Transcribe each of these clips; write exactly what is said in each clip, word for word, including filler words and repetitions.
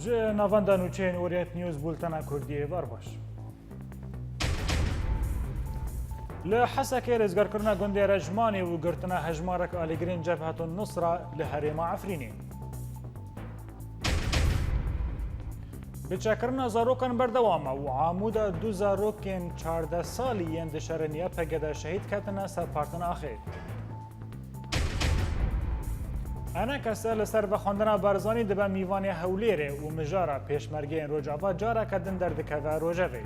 Ji navenda nûçeyên Orient News, bultena Kurdî, êvar baş. Li Hesekê rêzgarkirina gundê Rejmanê û girtina hejmarek alîgirên Cebhetun Nusra li herêma Efrînê. Biçekirina zarokan berdewam e û Amûda du zarokên çardeh salî yên di şerên Y P G de şehîd ketine ser partin axê. Enekese li ser vexwendina Barzanî dibe mîvanê Hewlêrê û mijara pêşmergeyên Rojava careke din derdikeve rojevê.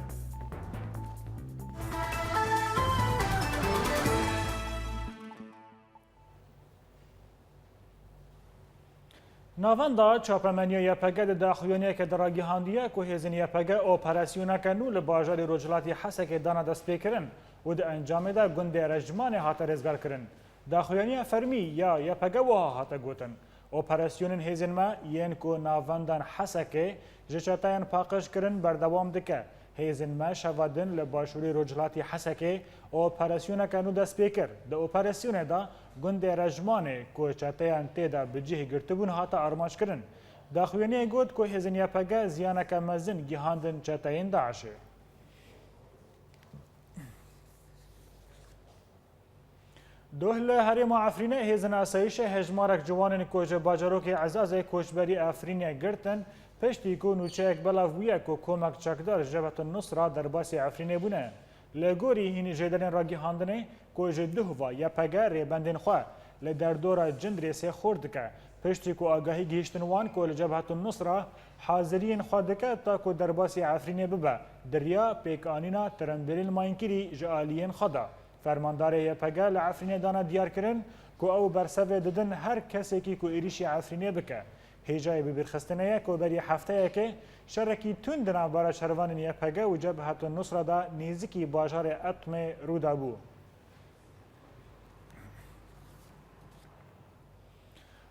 Navenda çapemeniya Y P G di daxuyaniyeke de ragihandiye ku hêzên Y P G operasyoneke nû li bajarê rojhilatî Hesekê dane destpêkirin û di encamê de gundê Rejmanê hate rêzgarkirin. Daxuyaniya fermî ya Y P G wiha hate gotin, Operasyonên hêzên me yên ku navendan Hesekê ji çeteyên paqij kirin berdewam dike. Hêzên me şeva din li başûrê rojhilatî Hesekê operasyoneke nû dest pê kir. Di operasyonê de gundê Rejmanê ku çeteyên tê de bi cih girtibûn hate armanckirin. Daxuyaniyê got ku hêzên Y P G ziyaneke mezin gihandin çeteyên DAIŞê. Doh li herêma Efrînê hêzên asayîşê hejmarek ciwanên ku ji bajarokê Ezazê koçberî Efrînê girtin, piştî ku nûçeyek belav bûye ku komek çekdar Cebhetun Nusra derbasî Efrînê bûne. Li gorî hîn jêderên ragihandinê ku ji duh va Y P G rêbendên xwe li derdora Cindrêsê xurt dike, piştî ku agahî gihîştin wan ku li Cebhetun Nusra haziriyên xwe dike ta ku derbasî Efrînê bibe, di riya pêkanîna tirembêlên mayînkirî ji aliyên xwe da. Fermandarê Y P G li Efrînê dane diyarkirin ku ew bersevê didin her kesekî ku êrîşî Efrînê bike. Hêjayê bibîrxistinê ye ku berî hefteyekê şerekî tund di navbera şervanên Y P G û Cebhetun Nusra de nêzikî bajarê Etmê rû dabû.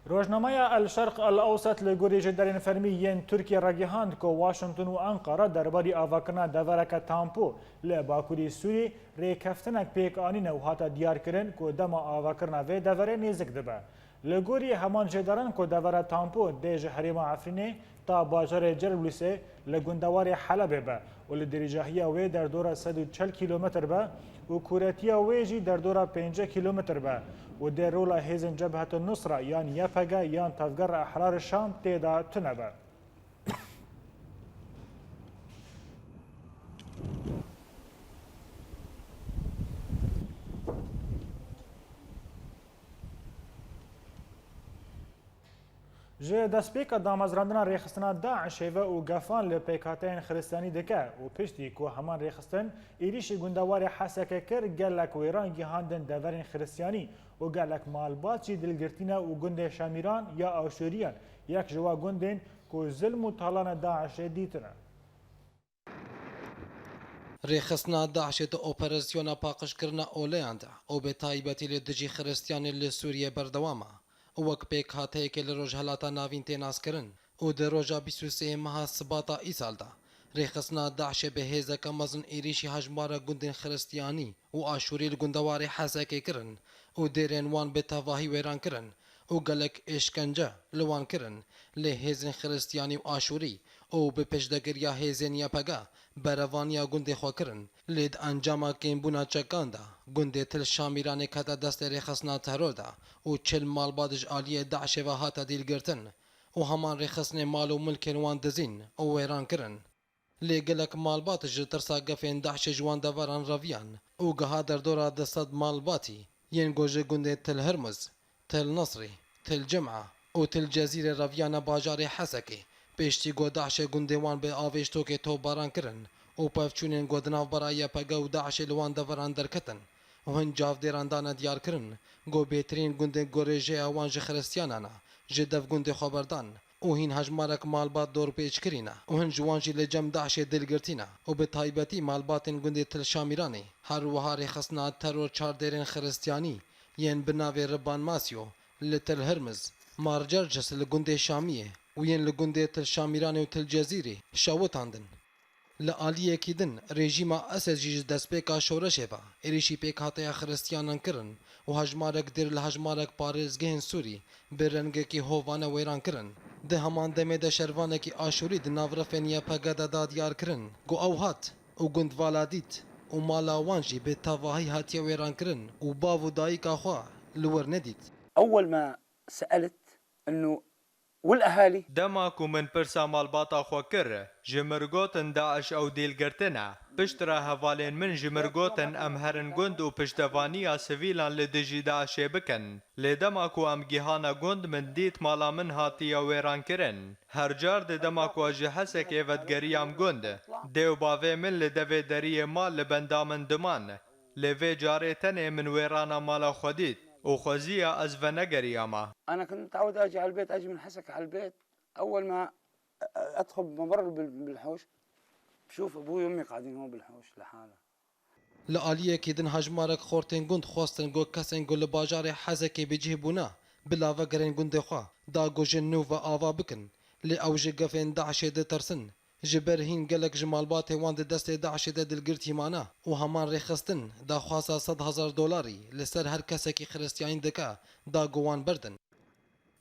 Rojnameya El Şerq El Ewset li gorî jêderên fermî yên Tirkiyê ragihand ku Washington û Ankara derbarî avakirina devereke Tampo li bakurî Sûrî rêkeftinek pêk anîne û hate diyarkirin ku dema avakirina vê deverê nêzik dibe. Li gorî heman jêderan ku devera Tampo dê ji herêma Efrînê ta bajarê Cerblûsê li gundewarê Helebê be û li dirêjahiya wê derdora sed û çel kîlometr be û kûretiya wê jî derdora pêncî kîlometr be û dê rola hêzên Cebhetun Nusra yan Y P G yan Tevgera Ehrar Şam tê de tune be. Ji destpêka damezrandina rêxistina DAIŞê ve û gefan li pêkhateyên xiristiyanî dike û piştî ku heman rêxistin êrîşî gundewarê Hesekê kir, gelek wêran gihandin deverên xiristiyanî û gelek malbat jî dilgirtî ne û gundê Şemîran ya Aşûriyan yek ji wa gundên ku zilm û talanê DAIŞê dîtine. Rêxistina DAIŞê di operasyona paqijkirina oleyan de û bi taybetî li dijî xiristiyanê li Sûriyê berdewam e û wek pêkhateyekê li Rojhelata Navîn tê naskirin û di roja bîst û sê meha Sibata îsal de rêxistina DAIŞê bi hêzeke mezin êrîşî hejmarek gundên xiristiyanî û aşûrî li gundewarê Hesekê kirin û dêrên wan bi tevahî wêran kirin û gelek êşkence li wan kirin, lê hêzên xiristiyanî û aşûrî û bi pêşdegiriya hêzên Y P G berevaniya gundê xwe kirin. Lê di encama kêmbûna çekan de gundê Til Şamîranê kete destê rêxistina teror de û çil malbat ji aliyê DAIŞê ve hate dîlgirtin û heman rêxistinê mal û milkên wan dizîn û wêran kirin. Lê gelek malbat ji tirsa gefên DAIŞê ji wan deveran reviyan û giha derdora du sed malbatî yên ku ji gundê Til Hirmuz, Til Nisrî, Til Cima û Til Cezîrê reviyane bajarê Hesekê, piştî ku DAIŞê gundê wan bi avêştokê topbaran kirin û pevçûnên ku di navbera Y P G û DAIŞê li wan deveran derketin û hin çavdêran dane diyarkirin ku bêtirîn gundên ku rêjeya wan ji xiristiyanan e, ji dev gundê xwe berdan û hîn hejmarek malbat dorpêç kirîne û hin ji wan jî li cem DAIŞê dilgirtî ne û bi taybetî malbatên gundê Til Şamîranê. Her wiha rêxistina teror çar dêrên xiristiyanî yên bi navê Riban Masyo li Til Hirmiz, Mar Cercis li gundê Şamiyê û yên li gundê Til Şamîranê û Til Cezîrê şewitandin. Li aliyekî din, rejîma Esed jî ji destpêka şoreşê ve êrîşî pêkhateya Xiristiyanan kirin û hejmarek dêr li hejmarek parêzgehên Sûrî bi rengekî hovane wêran kirin. Di heman demê de şervanekî Aşûrî di nav refên Y P G de da diyar kirin ku ew hat û gund vala dît û mala wan jî bi tevahî hatiye wêran kirin û bav û dayika xwe li wir nedît. أول ما سألت إنه والأهالي. Dema ku min pirsa malbata xwe kir, ji mir gotin DAIŞ ew dîl girtine. Piştre hevalên min ji mir gotin em herin gund û piştevaniya sivîlan li dijî DAIŞê bikin. Lê dema ku em gihane gund, min dît mala min hatiye wêrankirin. Her car di dema ku ez ji Hesekê vedigeriyam gund, dê û bavê min li devê deriyê mal li benda min diman. Lê vê carê tenê min wêrana mala xwe dît û xweziya ez venegeriyama. أنا كنت متعود أجي على البيت، أجي من حسك على البيت، أول ما أدخل بمر بال-، بالحوش، بشوف أبوي وأمي قاعدين هون بالحوش لحالهم. Li aliyekî din hejmarek xortên gund xwestin ku kesên ku li bajarê Hesekê bi cih bûne, bi lave gerên gundê xwe, da ku ji nû ve ava bikin. Lê ew ji gefên DAIŞê ditirsin. Ji ber hîn gelek ji malbatê wan di destê DAIŞê de dilgirtî mane û heman rêxistin daxwaza sed hezar dolarî li ser her kesekî Xiristiyanî dike, da ku wan berdin.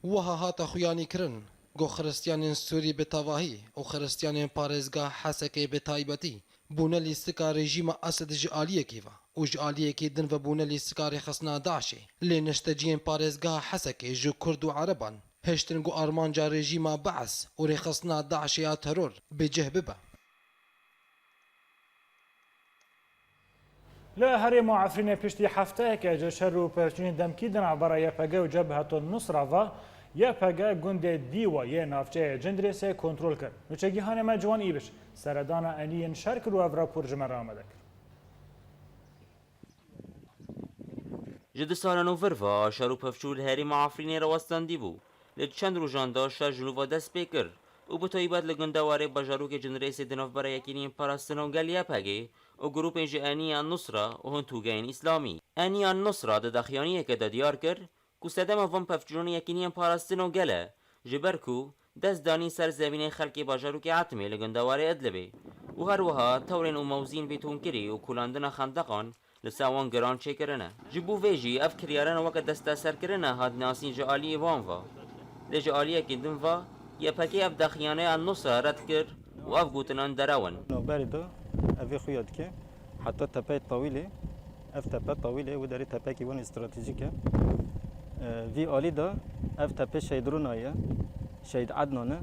Wiha hate xuyanî kirin ku Xiristiyanên Sûrî bi tevahî û Xiristiyanên parêzgeha Hesekê bi taybetî bûne lîstika rejîma Esed ji aliyekî ve û ji aliyekî din ve bûne lîstika rêxistina DAIŞê. Lê nişteciyên parêzgeha Hesekê ji Kurd û Ereban hiştin ku armanca rejîma Bees û rêxistina DAIŞê ya teror bi cih bibe. Li herêma Efrînê piştî hefteyeke ji şer û pevçûnên demkî di navbera Y P G û Cebheto Nusra ve, Y P G gundê Dîwa yê navçeyê Cindirêsê kontrol kir. Nûçegîhanê me Ciwan Îbiş seredana eniyên şer kir û ev rapor ji me re amade kir. Ji du sala nû vir ve şer û pevçûn li herêma Efrînê rawestandî bû. Li çend rojan de şer ji nû ve dest pê kir û bi taybet li gundewarê bajarokê Cindirêsê di navbera yekîniyên parastina gel Y P G û grûpên ji Eniya Nusra û hin tûgeyên Îslamî. Eniya Nusra di daxuyaniyeke de diyar kir ku sedema van pevçûnan yekîniyên parastina gel e, ji ber ku dest danîn ser zemînê xelkê bajarokê Etmê li gundewarê Idlibê û her wiha tewrên û mewzîn bêtonkirî û kolandina xendeqan li ser wan giran çêkirine. Ji bo vê jî ev kiryarana weke desteserkirine hat nasîn ji aliyê van ve. Lê ji aliyekî din ve Y P G ev daxuyanîya Nusra red kir û ev gotinan derew in. Navberê de ev vê xuya dike. Heta tepeyê Tawîlê, ev tepe Tawîlê, wê derê tepekî wan stratejîk e. E, vî alî de ev tepe Şehîd Rûnayê ye, Şehîd Ednan e.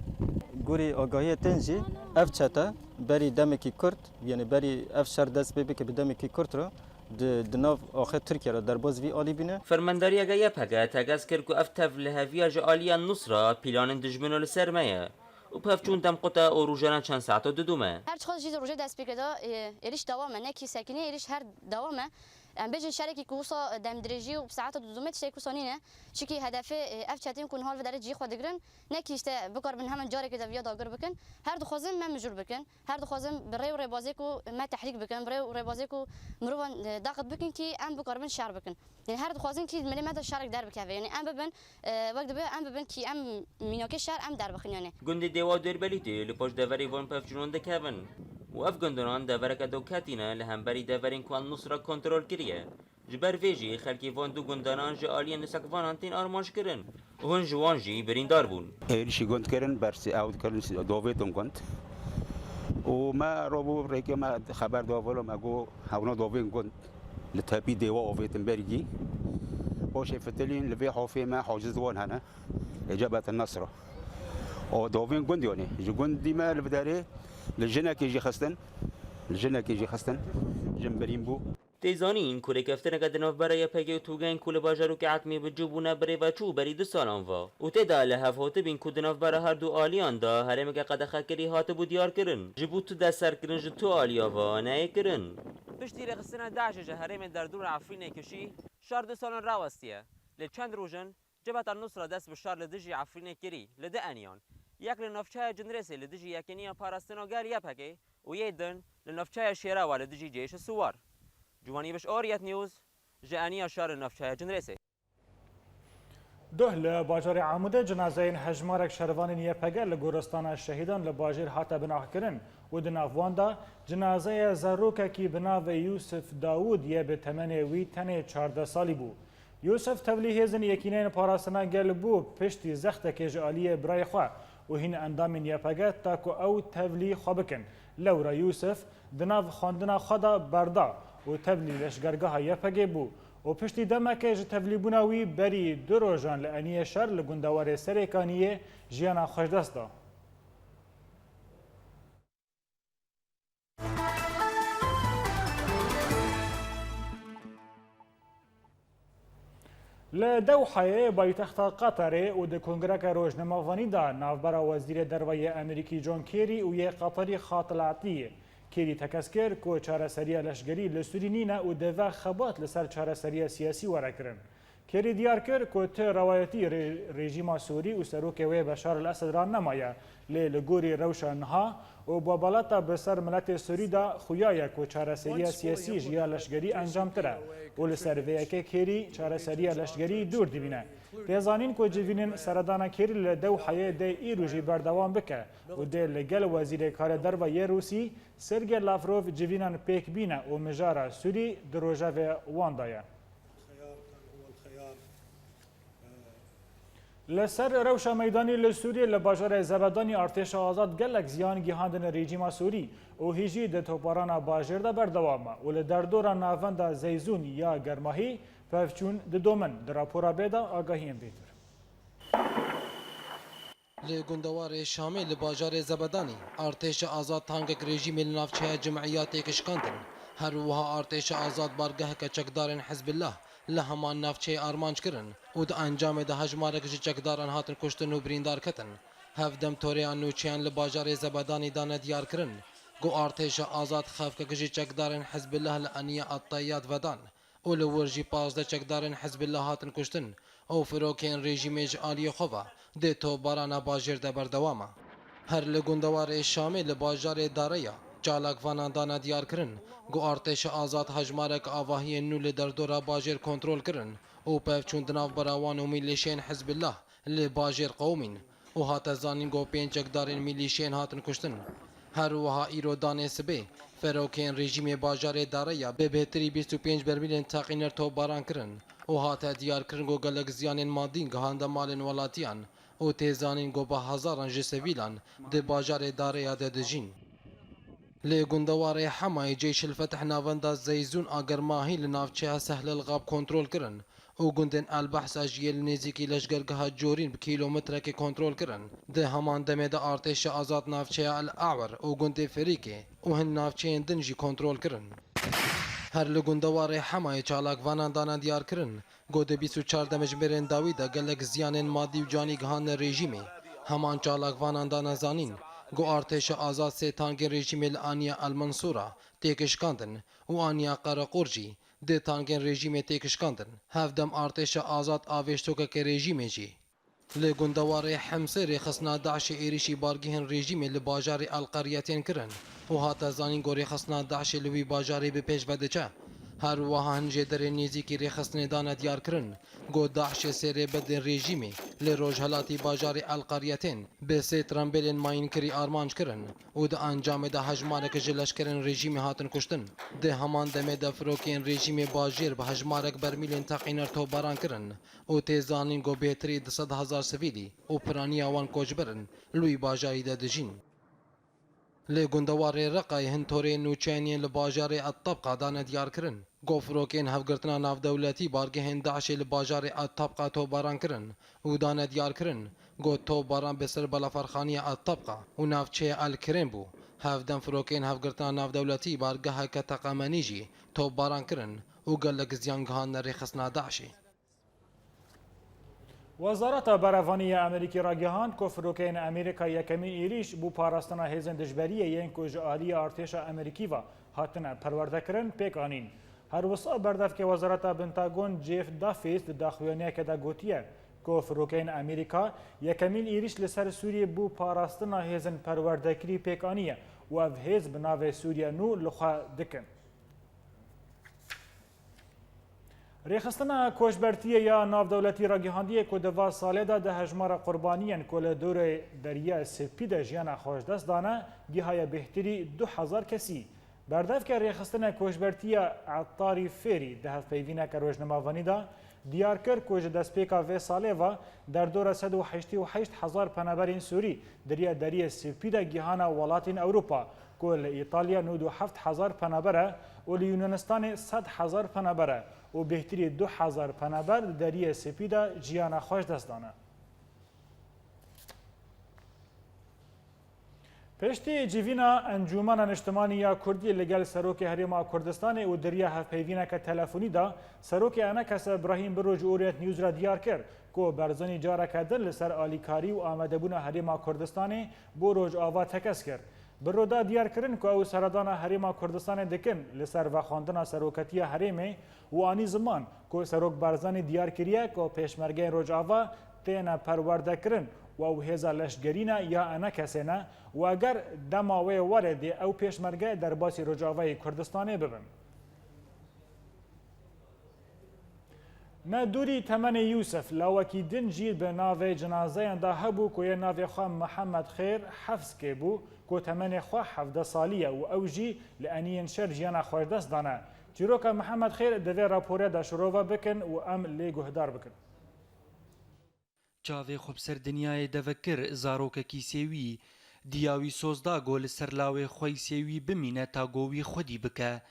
Gorî agahiyê tên jî ev çete berî demekî kurt, yanî berî ev şer dest pê bike bi demekî kurt re di, di nav axê Tirkiye re derbaz vî alî bîne. Fermandariyeke Y P G tekez kir ku ev tev li heviya ji aliya Nusra planên dijmino li ser me ye û pevçûn demqut e û rojane çend saeto didome. Her çiqas jî di rojê dest pê kir de, e, êrîş dewam e, ne kî sekinî, êrîş her dewam e. Em bêjin şerekî ku wisa demdirêjî û bi saeta didome tiştekî wisa nîne. Çikî hedefê, e, ev çeteyên ku niha li vê derê cihê xwe digirin, ne kî işte bikaribin hemen carekê de viya dagir bikin. Her dixwazin me mijûl bikin. Her dixwazin bi rê û rêbazê ku me tehrîk bikin, bi rê û rêbazê ku mirovan, e, daqit bikin kî em bikaribin şer bikin. Yanî her dixwazin kî milê me de şerek derbikeve. Yanî em bibin, e, wek dibe em bibin kî em mînakê şer em derbixin yanî. Gundê Dêwa û Dêrbelîtê li paş deverê van pevçûnan dikevin û ev gundanan devereke dawketî ne li hemberî deverên ku Al-Nusra kontrol kiriye. Ji ber vê jî xelkê van du gundanan ji aliyê nusakvanan tên armanc kirin û hin ji wan jî birîndar bûn. Êrîşî gund kirin, bersê ew dikirin dovêtin gund. Û me robû rêkê me xeber da vilo me got hewna dovên gund li tepî dêwa avêtin bergî. Paşê fitilîn li vê hafê me haciz wan hene. Ê Cebhet Nesra. O dovên gund yanî. Ji gundî me li vê derê li jinekê jî xistin. Li jinekê jî xistin. Jin birîn bû. Tê zanîn ku rêkeftineke di navbera Y P G û tûgeyên ku li bajarokê Etmê bi cû bûne bi rê ve çû berî du salan ve û tê de li hev hatibîn ku di navbera her du aliyan de herêmeke qedexekirî hatibû diyarkirin, ji bo tu destserkirin ji tu aliya ve neyê kirin. Piştî rêxistina DAIŞê ji herêmên derdora Efrînê kişî, şer du salan rawestiye. Lê çend roj in Cebhet Al-Nusra dest bi şer li dijî Efrînê kirî, li di eniyan. Yek li navçeya Cindirêsê li dijî Yekîniya Parastina Gel Y P G û yê din li navçeya Şêrawa li dijî Ceyşê Siwar. Ciwanî Biş, Oriyet News, ji eniya şer li navçeya Cindirêsê. Duh li bajarê Amûdê cinazeyên hejmarek şervanên Y P G li goristana şehîdan li bajêr hate binaxkirin û di nav wan de cinazeya zarokekî bi navê Yûsif Dawûd yê bi temenê wî tenê çardeh salî bû. Yûsif tevlî hêzên Yekîneyên Parastina Gel bû piştî zextekê ji aliyê birayê xwe û hîn endamên Y P G ta ku ew tevlî xwe bikin. Lewra Yûsif di nav xwendina xwe de berda û tevlî leşgergeha Y P G bû û piştî demekê ji tevlîbûna wî berî du rojan li eniyê şer li gundewarê Serêkaniyê jiyana xwe ji dest da. Li Dewhayê paytexta Qatarê û di kongreke rojnamevanî de navbera Wezîrê Derve yê Amerîkî John Kerry û yê Qatarî Khalid Al-Attiyê. Kerry tekez kir ku çareseriya leşgerî li Sûrî nîne û divê xebat li ser çareseriya siyasî were kirin. Kerry diyar kir ku ti rewayetî rê-, rejîma Sûrî û serokê wê Beşar El-Esed re nemaye, lê li gorî rewşa niha û babalata bi ser miletê Sûrî de xuya ye ku çareseriya siyasî ji ya leşgerî encamtir e û li ser vê yekê Kerry çareseriya leşgerî dûr dibîne. Tê zanîn ku civînên seredana Kerry li Dewhayê dê îro jî berdewam bike û dê li gel Wezîrê Karê Derve yê Rûsî Sergey Lavrov civînan pêk bîne û mijara Sûrî di rojevê wan de ye. Li ser rewşa meydanî li Sûriyê li bajarê Zebedanî artêşa azad gelek ziyan gihandin rejîma Sûrî û hîjî di toparana bajêr de berdewam e û li derdora navenda Zeyzûn ya Germahî pevçûn didomin. Di rapora bê de agahiyên bêtir. Li gundewarê Şamê li bajarê Zebedanî, artêşa azad tankek rejîmê li navçeya Cim'iya têkişkandin. Her wiha artêşa azad bargeheke çekdarên Hizbillah li heman navçeyê armanc kirin û di encamê de hejmarek ji çekdaran hatin kuştin û birîndar ketin. Hevdem toreya nûçeyan li bajarê Zebedanî dane diyarkirin ku artêşa azad xefkek ji çekdarên Hizbillah li eniya Atteyat vedan û li wir jî pazdeh çekdarên Hizbillah hatin kuştin û firokeyên rejîmê ji aliyê xwe ve di topbarana bajêr de berdewam e. Her li gundewarê Şamê li bajarê Dareya çalakvanan dane diyarkirin ku artêşa azad hejmarek avahiyên nû li derdora bajêr kontrol kirin û pevçûn di navbera wan û mîlîşeyên Hizbillah li bajêr qewimîn û hate zanîn ku pênc çekdarên mîlîşiyên hatin kuştin. Her wiha îro danê sibê, ferokeyên rejîmê bajarê Dareya bi bêhtirî bîst û pênc bermîlên teqîner topbaran kirin û hate diyarkirin ku gelek ziyanên madî gihande malên welatiyan û tê zanîn ku bi hezaran ji sivîlan di bajarê Dareya de dijîn. Li gundewarê Hemayê Ceyş el Fetih navenda Zeyzûn a Germahî li navçeya Sehlel Gab kontrol kirin û gundên El Behsa jî yê li nêzîkî leşgergeha Corîn bi kîlometrekê kontrol kirin. Di heman demê de artêşa azad navçeya El Awer û gundê Ferîkê û hin navçeyên din jî kontrol kirin. Her li gundewarê Hemayê çalakvanan dane diyarkirin ku di bîst û çar demjimêrên dawî de gelek ziyanên madî û canî gihandine rejîmê. Heman çalakvanan dane zanîn ku artêşa azad sê tankên rejîmê li aniya El Mensûra têkişkandin û aniya Qereqor jî di tankên rejîmê têkişkandin. Hevdem artêşa azad avêştokeke rejîmê jî. Li gundewarê Hemsê rêxistina DAIŞê êrîşî bargehên rejîmê li bajarê El Qeryetên kirin û hate zanîn ku rêxistina DAIŞê li wî bajarê bi pêş ve diçe. Her wiha hin jêderên nêzîkî rêxistinê dane diyarkirin ku DAIŞê sê rêbendên rejîmê li rojhelatî bajarê El Qeryetên bi sê trembêlên mayînkirî armanc kirin û di encamê de hejmarek ji leşkerên rejîmê hatin kuştin. Di heman demê de firokeyên rejîmê bajêr bi hejmarek bermîlên teqîner topbaran kirin û tê zanîn ku bêhtirî du sed hezar sivîlî û piraniya wan koçber in li wî bajarî de dijîn. Li gundewarê Reqayê hin torê nûçeyên yên li bajarê Ettebqa dane diyarkirin ku firokeyên Hevgirtina Navdewletî bargehên DAIŞê li bajarê Ettebqa topbaran kirin û dane diyarkirin ku topbaran bi ser balafirxaniya Ettebqa û navçeya El Kirên bû. Hevdem firokeyên Hevgirtina Navdewletî bargeheke teqemenî jî topbaran kirin û gelek ziyan gihandine rêxistina DAIŞê. Wezareta Berevanî ya Amerîkî ragihand ku firokeyên Amerîka yekemîn êrîş bo parastina hêzên dijberiyê yên ku ji aliyê artêşa Amerîkî ve hatine perwerdekirin pêk anîn. Her wisa berdevkê Wezareta Pentagon Jeff Davis di daxuyaniyeke de gotiye ku firokeyên Amerîka yekemîn êrîş li ser Sûriyê bo parastina hêzên perwerdekirî pêk aniye û ev hêz bi navê Sûriya Nû li xwe dikin. Rêxistina Koçbertiyê ya Navdewletî ragihandiye ku di va salê de di hejmara qurbaniyên ku li dorê Deriya Sipî de jiyana xwe ji dest dane, gihaye bêhtirî du hezar kesî. Berdevke Rêxistina Koçbertiya Ettarî Fêrî di hevpeyvîneke rojnamevanî de diyar kir ku ji destpêka vê salê ve derdora sed û heştê û heşt hezar penaberên Sûrî di riya Deriyê Sipî de gihana welatên Ewropa, ku li Îtalya nod û heft hezar penaber e û li Yunanistanê sed hezar penaber e û bêhtirî du hezar penaber di Deriyê Sipî de jiyana xwe ji dest dane. Piştî civîna Encûmena Niştimanî ya Kurdî li gel Serokê Herêma Kurdistanê û di riya hevpeyvîneke telefonî de, Serokê ENKS Îbrahîm Birro ji Orient News re diyar kir ku Barzanî careke din li ser alîkarî û amadebûna Herêma Kurdistanê bo Rojava tekez kir. Birro da diyarkirin ku ew seredana Herêma Kurdistanê dikin li ser vexwendina seroketiya herêmê û anî ziman ku Serok Barzanî diyar kiriye ku pêşmergeyên Rojava têne perwerdekirin û ew hêza leşgerî ne ya ENKSê ne û eger dema wê were dê ew pêşmerge derbasî Rojavayê Kurdistanê bibin. Ne dûrî temenê Yûsif, lawekî din jî bi navê cenazeyan de hebû ku yê navê xwe Mihemed Xêr Hefskê bû, ku temenê xwe hevdeh salî ye û ew jî li eniyên şer jiyana xwe ji dest dane. Çîroka Mihemed Xêr di vê raporê de şirove bikin û em lê guhdar bikin. Çavê xwe bi ser dinyayê de vekir, zarokekî sêwî. Diya wî soz da ku li ser lawê xwe yî sêwî bimîne ta ku wî xwedî bike.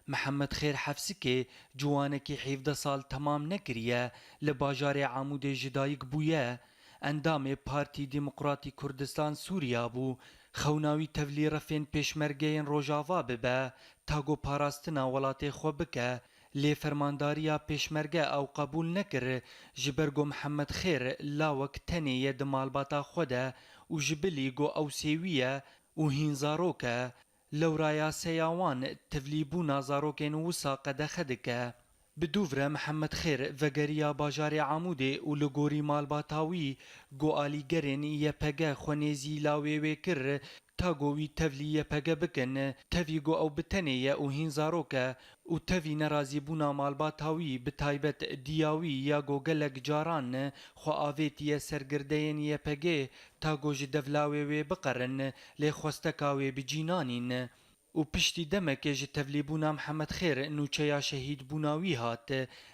Mihemed Xêr Hefsikê ciwanekî hevdeh sal temam nekiriye li bajarê Amûdê ji dayik bûye. Endamê Partî Demokratî Kurdistan Sûriya bû. Xewna wî tevlî refên pêşmergeyên Rojava bibe ta ku parastina welatê xwe bike. Lê fermandariya pêşmerge ew qebûl nekir, ji ber ku Mihemed Xêr lawek tenê ye di malbata xwe de û ji bilî ku ew sêwî ye û hîn zarok e, lewra yaseya wan tevlîbûna zarokên wisa qedexe dike. Bi dûv re Mihemed Xêr vegeriya bajarê Amûdê û li gorî malbata wî ku alîgerên Y P G xwe nêzî lawê wê kir, ta ku wî tevlî Y P G bikin, tevî ku ew bi tenê ye û hîn zarok e û tevî nerazîbûna malbata wî, bi taybet diya wî ya ku gelek caran xwe avêtiye ser girdeyên Y P G ta ku ji devlawê wê biqerin, lê xwesteka wê bi cî nanîn. Û piştî demekê ji tevlîbûna Mihemed Xêr nûçeya şehîdbûna wî hat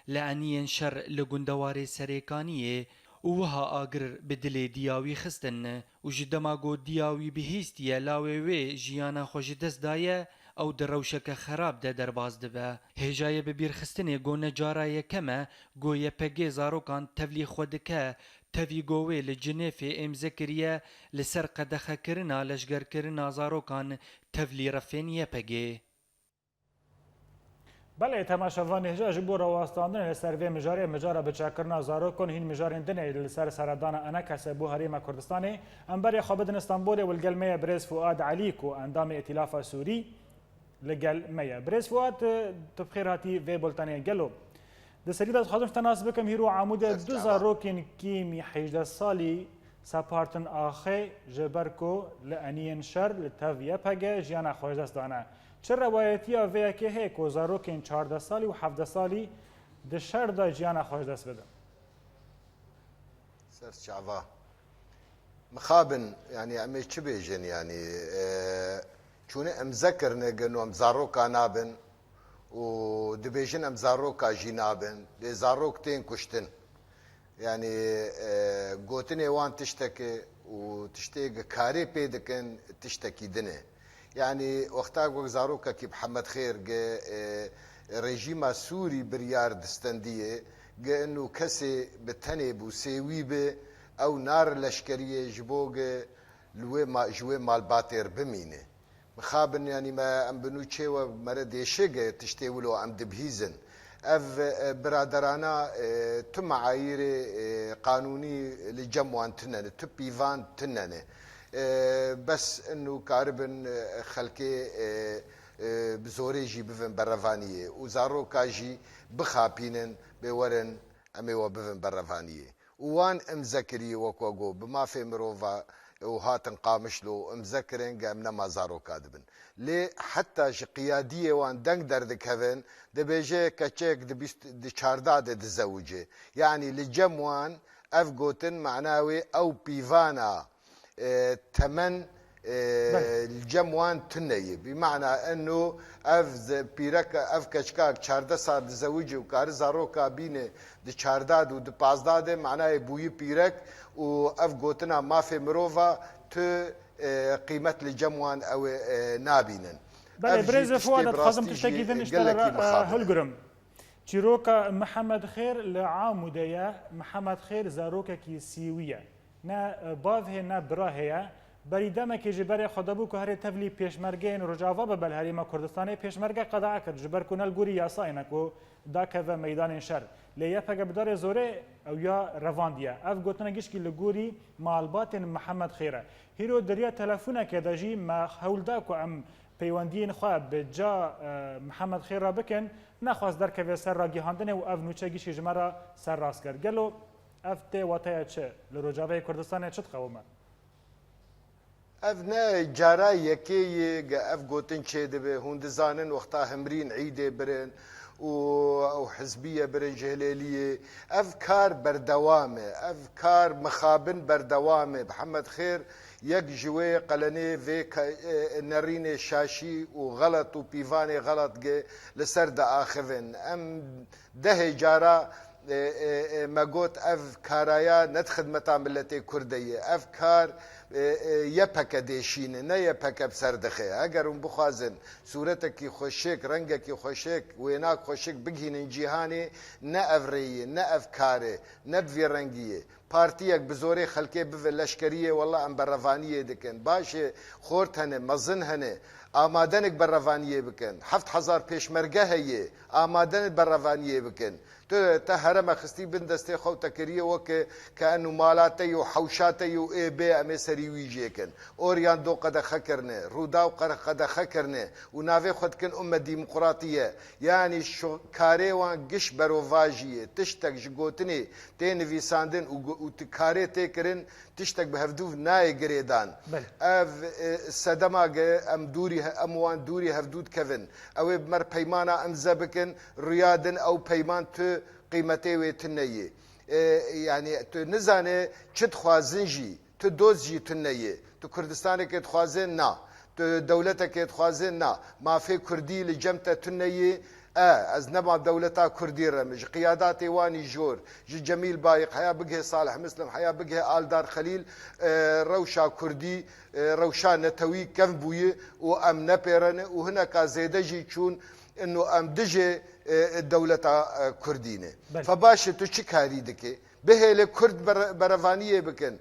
li eniyên şer li gundewarê Serêkaniyê û wiha agir bi dilê diya wî xistin û ji dema ku diya wî bihîstiye lawê wê jiyana xwe ji dest daye, ew di rewşeke xerab de derbas dibe. Hêja ye bibîrxistinê ku ne cara yekem e ku Y P G zarokan tevlî xwe dike, tevî ku wê li Cinêfê îmze kiriye li ser qedexekirina leşgerkirina zarokan tevlî refên Y P G. Belê, temaşevanê hêja ji bo rawestandinê li ser vê mijarê, mijara biçakirina zarokan hîn mijarên din ê li ser seredana ENKSê bo Herêma Kurdistanê. Em berê xwe bidin Stenbolê û li gel me ye birêz Fuad Elî ku endamê Îtîlafa Sûrî li gel me ye. Birêz Fuad, tu bi xêr hatî vê bultenê. Gelo di serî de dixwazim ji te nas bikim, hîro Amûdê du zarokên kîmî hejdeh salî separtin axê ji ber ku li eniyên şer li tev Y P G jiyana xwe ji dest dane. Çi rewayetiya vê yekê heye ku zarokên çardeh salî û hevdeh salî di şer de jiyana xwe ji dest bidin? Ser çava. Mixabin, yanî em ê çi bêjin, yanî, e, çûne imze kirine, geno em zaroka nabin û dibêjin em zaroka jî nabin, lê zarok tên kuştin. Yanî, e, gotinê wan tiştek e û tiştê ku karê pê dikin tiştekî din e. Yanî wexta ku zarokekî Mihemed Xêr ge, e, rejîma Sûrî biryar distendiye, ge inu kesê bi tenê bû, sêwî bi, ew nare leşkeriyê ji bo ge li wê ma-, ji wê malbatê re bimîne. Mixabin, yanî me em bi nû çê we mere dêşe ge tiştê wilo em dibihîzin. Ev, e, biraderana, e, tu meayîrê, e, qanûnî li cem wan tune ne, tu pîvan tune ne. E, bes inu karibin, e, xelkê, e, e, bi zorê jî bivin berevaniyê û zaroka jî bixapînin, bê werin em ê we bivin berevaniyê. Û wan imze kiriye, wek we got, bi mafê mirova, û hatin Qamişlo û imze kirin, ge em nema zaroka dibin. Lê heta ji qiyadiyê wan deng derdikevin, dibêje keçek di bîst, di çarda de dizewice. Yanî li cem wan ev gotin mana wê ew pîvana, e, temen, e, Belê. li cem wan tune ye. Bi mana eno ev ze-, pîrek, ev keçka çardeh sal dizewice û kari zaroka bîne di çarda de û di pazda de, manayê bûyî pîrek û ev gotina mafê mirova tu, e, qîmet li cem wan ew ê, e, nabînin. Belê, Ev jî birêz tiştê Fuad, bi dixwazim rastî tiştekî jî din ji te re, gelekî e, mixabin e. hilgirim. Çîroka Mihemed Xêr li Amûdê ye. Mihemed Xêr zarokekî sîwî ye. Ne, e, bav hê, ne bira hê ye. Berî demekê ji berê xwe dibû ku herê tevlî pêşmergeyên Rojava bibe li Herêma Kurdistanê, pêşmerge qedexe kir, ji ber ku ne li gorî yasayê ne ku dakeve meydanên şer. Lê Y P G bi darê zorê ew ya revandiye. Ev gotina gişkî li gorî malbatên Mihemed Xêr e. Hîro di riya telefonekê de jî me hewl da ku em peywendiyên xwe bi ca, e, Mihemed Xêr re bikin, nexwest derkeve ser ragihandinê û ev nûçe gişkî ji me re serrast kir. Gelo ev tê wateya çi? Li Rojavayê Kurdistanê çi diqewime? Ev ne cara yekê ye ge ev gotin çêdibe. Hûn dizanin wexta Himrîn îdê birin û ew hizbiye birin ji Hilêliyê. Ev kar berdewam e. Ev kar mixabin berdewam e. Mihemed Xêr yek ji wê qelenê vê ke-, e, nerînê şaşî û xelet û pîvanê xelet ge li ser diaxivin. Em dehê cara, e, e, e, me got, ev karaya ne di xidmeta miletê Kurd de ye. Ev kar, e, e, Y P G dêşîne, ne Y P G bi ser dixe. Heger hûn bixwazin sûretekî xweşik, rengekî xweşik, wênak xweşik bigihînin cîhanê, ne ev rê ye, ne ev kar e, ne bi vî rengî ye. Partiyek bi zorê xelkê bive leşkeriyê, wela em berevaniyê dikin. Baş e, xort hene, mezin hene, amadenik berevaniyê bikin. Heft hezar pêşmerge heye, amadenik berevaniyê bikin. Tu, te hereme xistî bin destê xwe û te kiriye weke ke enu mala te yo, hewşa te yo, ê bê em ê serî wî jêkin. Orient do qedexe kirine, Rûdaw qere-, qedexe kirine û navê xwe dikin umme demokratî ye. Yanî şu karê wan giş berovajî ye. Tiştek ji gotinê tê nivîsandin û go-, û ti karê tê kirin, tiştek bi hevdûv nayê girêdan. Belê. Ev, e, sedema ge em dûrî he-, em wan dûrî hevdû dikevin. Ew ê bi mer peymana imze bikin, riya din ew peyman tu qîmetê wê tune ye. E, yanî tu nizane çi dixwazin jî. Tu dost jî tune yê. Tu Kurdistanekê dixwazê? Na. Tu dewletekê dixwazê? Na. Mafê Kurdî li cem te tune yê? E, ez nema dewleta Kurdî re me. Ji qiyadatê wanî jor, ji Cemîl Bayiq heya bigihê Salih Mislim, heya bigihê Aldar Xelîl, e, rewşa Kurdî, e, rewşa netewî kevn bûyî û em nepêrene û hineka zêde jî çûn, ino em dijê, e, dewleta, e, Kurdî ne. Belê. Fe baş e, tu çi karî dike? Bihêle Kurd bere-, berevaniyê bikin.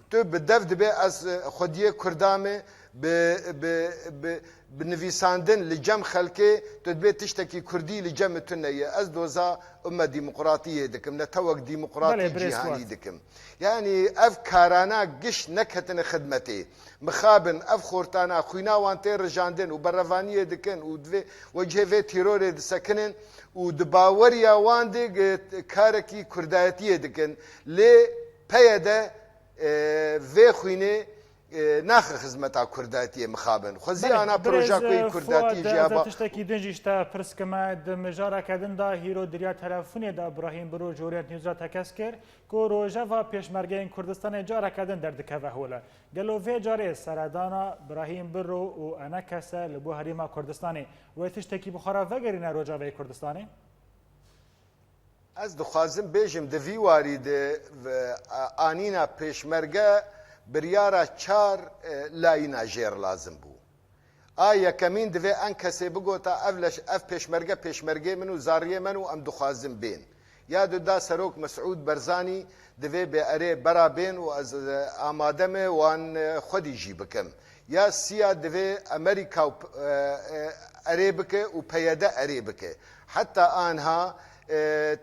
Tu bi dev dibê ez, e, xwediyê Kurda me, bi, bi, bi, bi nivîsandin li cem xelkê, tu dibê tiştekî Kurdî li cem tu neye. Ez doza umme demokratiyê dikim, netewek demokratî Belê, birêz cîhanî Fuat. dikim. Yanî ev karana giş neketine xidmetê. Mixabin, ev xortana xwîna wan tê rijandin û berevaniyê dikin û divê wecihê vê tîrorê disekinin û di baweriya wan de ge-, karekî kurdayetiyê dikin. Lê P Y D, e, vê xwînê, e, naxe xizmeta kurdayetiyê mixabin. Xwezî Belê, ana birêz, proja ku yî e, kurdatiyê Fuad, jî ez heba. tiştekî din jî ji te pirs kime. Di mijareke din de hîro di riya telefonê de Brahîm Biro ji Orient News re tekez kir ku rojeva pêşmergeyên Kurdistanê careke din derdikeve hole. Gelo vê carê seredana Brahîm Biro û Enekese li bo Herêma Kurdistanê wê tiştekî bi xwe re vegerîne Rojavayê Kurdistanê? Ez dixwazim bêjim, di vî warî de ve, a, anîna pêşmerge biryara çar, e, layîna jêr lazim bû. A yekemîn divê Enkesê bigota, ev leş, ev pêşmerge, pêşmergê min û zariyê min û em dixwazin bên. Ya du da Serok Mesûd Berzanî divê bê erê bera bên û ez, e, amade me wan, e, xwedî jî bikim. Ya siya divê Amerîka û p-, e, e, erê bike û P Y D erê bike. Heta anha, e,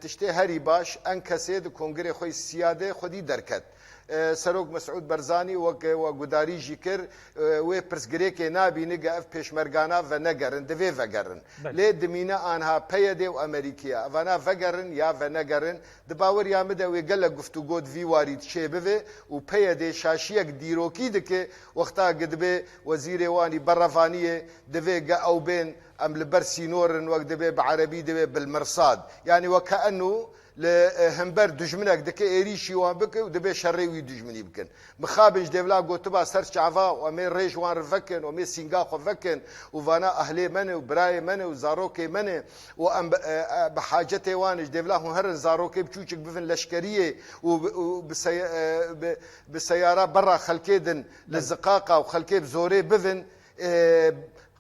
tiştê herî baş Enkesê di kongirê xwe siya de xwedî derket. E, Serok Mesûd Barzanî wek we gudarî jî kir, e, wê pirsgirêkê nabîne ge ev pêşmergana venegerin, divê vegerin. Belê. Lê dimîne anha P Y D û Amerîkî ye. Evana vegerin ya venegerin, di baweriya min de wê gelek guftûgo di vî warî çêbibe û P Y D şaşiyek dîrokî dike, wexta ge dibe wezîrê wan î berevaniyê, divê ge ew bên, em li ber sînor in, wek dibe bi erebî dibe bilmirsad. Yanî weke eno li, e, hember dijminek dike êrîşî wan bike û dibe şerê wî dijminî bikin. Mixabin ji dêvla gotiba ser çava û em ê rê ji wan re vekin û em ê sînga xwe vekin û vana ehlê me ne û birayê me ne û zarokê me ne û em bi, e, e, bi hacetê wan e. Ji dêvla hûn herin zarokê biçûçik bivin leşkeriyê û bi, û bi sey-, e, bi, bi seyara berra xelkê din li Belê. Ziqaqa û xelkê bi zorê bivin. E,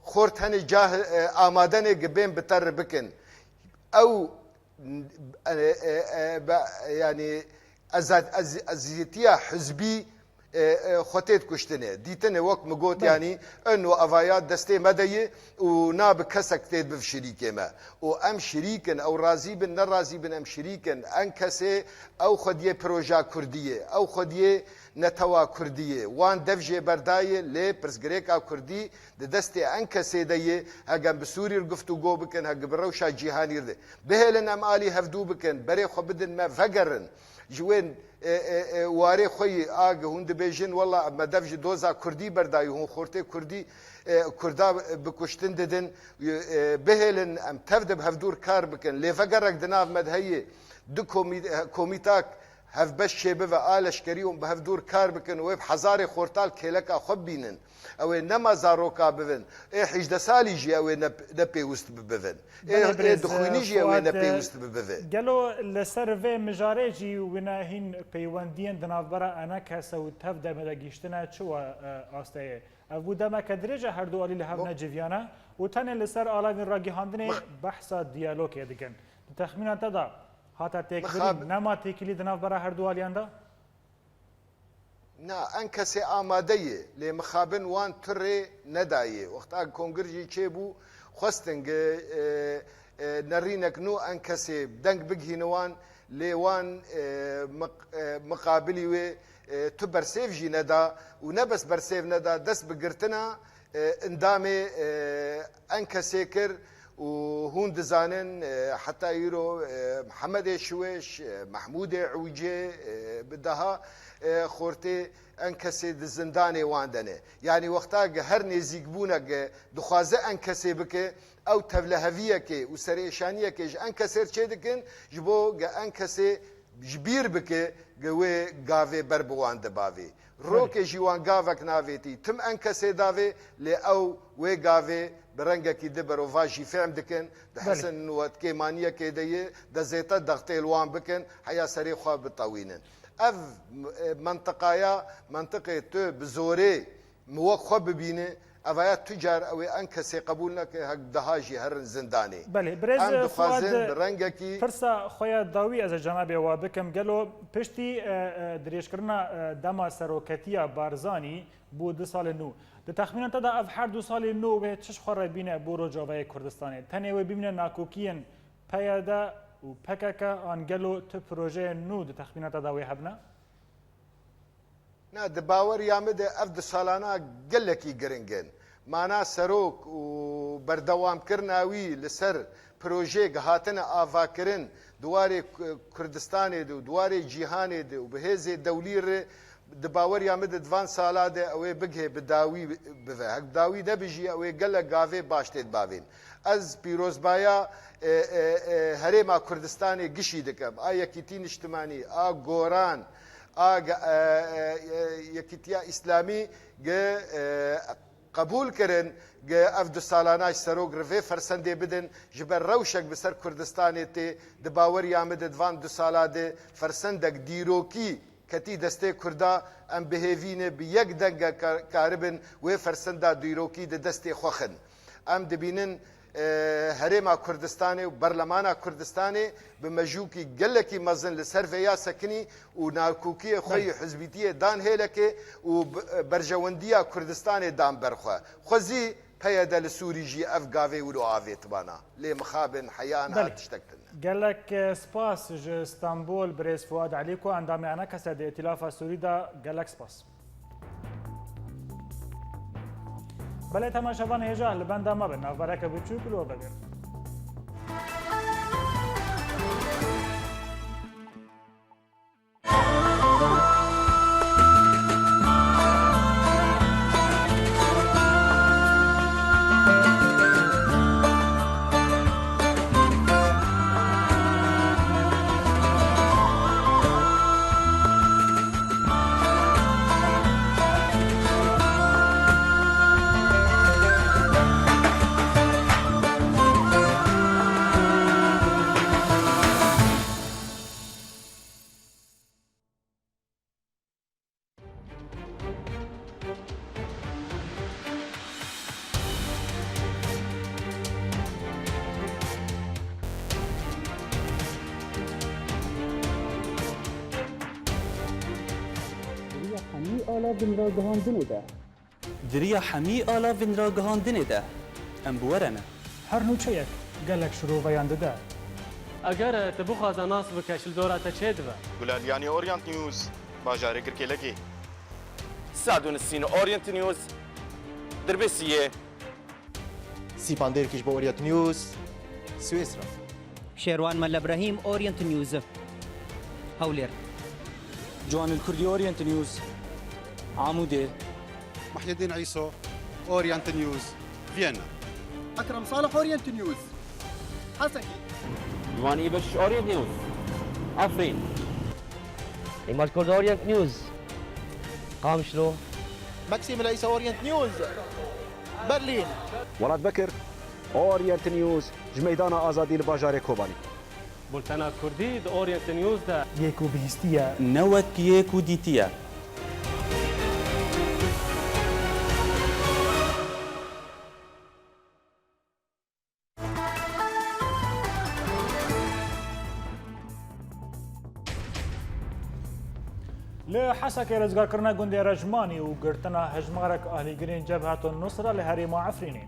xort henê cah, e, amade ne ge bên bi te re bikin. Ew, e, e, e, be, yanî eza-, ez-, eziyetiya hizbî, e, e, xwe tê dikuştine. Dîtine wek min got, Belê. Yanî eno evaya destê me de ye û nabe kesek tê biv şirîkê me. Û em şirîk in, ew razî bin, ne razî bin, em şirîk in. En kesê ew xwediyê proja Kurdî ye, ew xwediyê netewa Kurdî ye. Wan dev jê berdayê, lê pirsgirêka Kurdî di destê en kesê de ye. Hegem bi Sûrî re guftûgo bikin, hege bi rewşa cîhanî re de. Bihêlin em alî hevdû bikin, berê xwe bidin me, vegerin. Ji wê, e, e, e, warê xwe yî a ge hûn dibêjin, wela me dev ji doza Kurdî berdayî, hûn xortê Kurdî, e, Kurda, e, bi kuştin didin. E, bihêlin em tev de bi hevdû re kar bikin. Lê vegerek di nav me de heye, du komî-, e, komîtak hevbeş çêbive a leşkerî û bi hevdû re kar bikin û wê bi hezarê xortal kêleka xwe bibînin. Ew ê nema zaroka bivin. Ê hejdeh salî jî ew ê ne, ne pêwist bibivin. Ê, Belê ê birêz, dixwînî jî ew ê Fuat, ne pêwist bibive. Gelo li ser vê mijarê jî wina hîn peywendiyên di navbera enekese û tev demê de gihîştine çi wa, e, asteyê? Ev bû demeke dirêj e her du alî li hev Bo- neciviyane û tenê li ser alavên ragihandinê Ma- behsa diyalogê dikin. Di texmîna te de hate têkbirîn, Mixab- nema têkilî di navbera her du aliyan de? Na, en kesê amade ye, lê mixabin wan tu rê nedayê. Wexta kongir jî çêbû, xwestin ge, e, e, nerînek nû en kesê deng bigihîne wan, lê wan, e, miq-, e, miqabilî wê, e, tu bersêv jî neda û ne bes bersêv neda, dest bi girtina, e, endamê, e, en kesê kir û hûn dizanin, e, heta îro, e, Mihemedê Şiwêş, e, Mehmûdê Ewcê, e, bi daha, e, xortê en kesê di zindanê wan de ne. Yanî wexta ge her nêzîkbûnek ge dixwaze en kesê bike, ew tevleheviyekê û serêşaniyekê ji en kesê re çê dikin, ji bo ge en kesê ji bîr bike ge wê gavê ber bi wan de bavê. Belê. Rokê jî wan gavek navêtî. Tim en kesê davê, lê ew wê gavê bi rengekî di berovajî fêm dikin. Belê. Dihesin wet kêmaniyekê de ye, de zête dextê li wan bikin, heya serê xwe bitewînin. Ev, e, mentiqaya, mentiqê tu bi zorê mi wek xwe bibîne, evaya tu car ew ê en kesê qebûl neke, hek daha jî herin zindanê. Belê, birêz Em dixwazin Fuad, bi rengekî pirsa xwe ya dawî ez ê cenabê wa bikim. Gelo piştî, e, e, dirêjkirina, e, dema seroketiya Barzanî bû du salên nû, di texmîna te de ev her du salên nû wê çi ji xwe re bîne bo Rojavayê Kurdistanê? Tenê wê bimîne nakokiyên P Y D û P K K an gelo tu projeyên nû di texmîna te de wê hebne? Na, di baweriya min de ev du salana gelekî giring in. Mana serok û berdewamkirina wî li ser projeyek hatine avakirin di warê Ku-, Kurdistanê de û di warê cîhanê de û bi hêzê dewlî re di baweriya min de di van sala de ew ê bigihê bi dawî bive. Hek bi dawî nebijî ew ê gelek gavê baş tê dibavên. Ez pîrozbaya, e, e, e, Herêma Kurdistanê gişî dikim. A Yekîtî Niştimanî, a Goran, a ge-, e, e, e, Yekîtiya Îslamî ge, e, qebûl kirin ge ev du salana ji serok re vê fersendê bidin, ji ber rewşek bi ser Kurdistanê tê, di baweriya min de di van du sala de fersendek dîrokî ketî destê Kurda, em bi hêvî ne bi yek denge ka-, karibin wê fersenda dîrokî di destê xwe xin. Em dibînin, e, Herêma Kurdistanê û Berlemana Kurdistanê bi mejûkî gelekî mezin li ser vêya sekinî û nakokiyê xwe Belê. yê hizbîtiyê dan hêlekê û b-, berjewendiya Kurdistanê dan ber xwe. Xwezî P Y D li Sûrî jî ev gavê wilo avêtibana. Lê mixabin heya niha Belê. Tiştek tune. Gelek, eh, spas ji Stenbol birêz Fuad Elî ku endamê ENKSê di Îtîlafa Sûrî de, gelek spas. Belê temaşevan hêja li benda me bin, navbereke biçûk li we vegerin. Di riya hemî alavên ragihandinê de. Di riya hemî alavên ragihandinê de em bi we re ne. Her nûçeyek gelek şiroveyan dide. Eger, e, tu bixwaze nas bike, ji li dora te çêdibe. Gulaliyanî Orient News, bajarê Girkêlekê. Sadûnisîn Orient News, Dirbêsiyê. Sîpan Dêrkiş bo Orient News, Swêsra. Şêrwan Melle Brahîm, Orient News, Hewlêr. Ciwanil Kurdî, Orient News, Amûdê. Muhyiddin Îso, Orient News, Viyana. Ekrem Salih, Orient News, Hesekî. Ciwanî Beşiş, Orient News, Efrîn. Îmaj Kurd, Orient News, Qamişlo. Maxim Îsa, Orient News, Berlîn. Welat Bekir, Orient News, ji Meydana Azadî li bajarê Kobanî. Bultena Kurdî di Orient News de. Yê ku bihîstiye. Ne wek yê ku dîtiye. Li Hesekê rizgarkirina gundê Rejmanî û girtina hejmarek alîgirên Cebheto Nusra li herêma Efrînê.